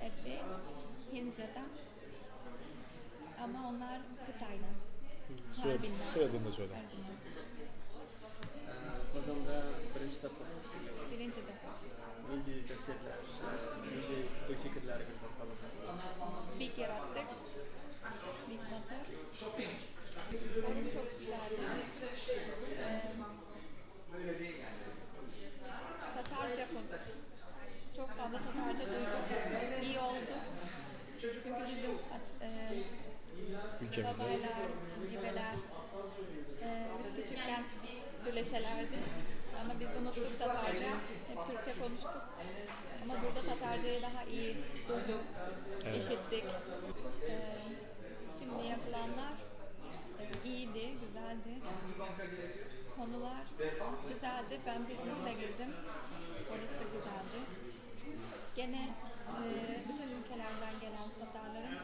Ebi Hinza'dan. Ama onlar Kıtay'dan. Harbin'den. Soyadını da söyle. Harbin'den. Qozonda birinchi topqir kelganmiz. Birinci defa. Nenday tavsiyalar, nenday o'y-fikrlaringiz bor Qozon haqida? Big yarattık. Big motor. Forum çok güzeldi. Tatarca çok fazla Tatarca duyduk. İyi oldu. Çünkü bizim Ülkemizde. babaylar, gibeler biz küçükken söyleşelerdi. Ama biz unuttuk Tatarca. Hep Türkçe konuştuk. Ama burada Tatarcayı daha iyi duyduk, Evet. işittik. Şimdi yapılanlar iyiydi, güzeldi. Konular güzeldi. Ben business'e girdim. Orası güzeldi. Gene bütün ülkelerden gelen Tatarların